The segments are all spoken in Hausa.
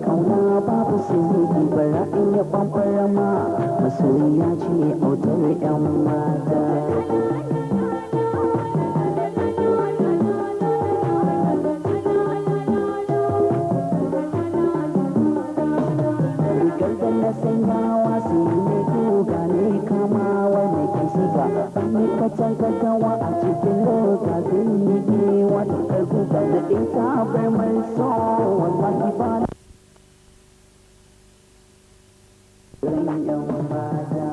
Kauna babu sirri, bara in ya bambara ma masoyiya ce autar yan mata. Rigar da na sanyawa sai ne guga ne kamawa mai kan siga, bani kacan katawa a cikin loka zan yi kewa ta karkuka da ita bar mai so wallahi ba yan mata.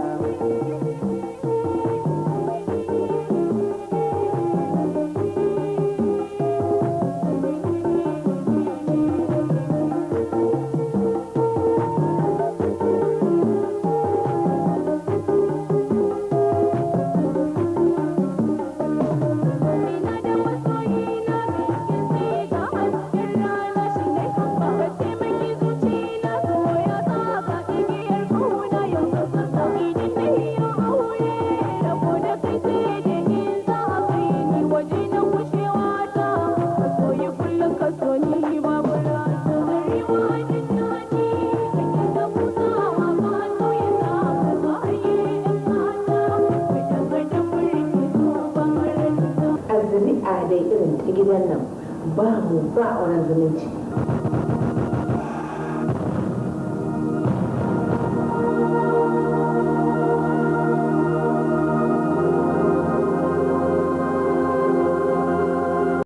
Dai irin ta gidan nan ba mu ba auren zumunci.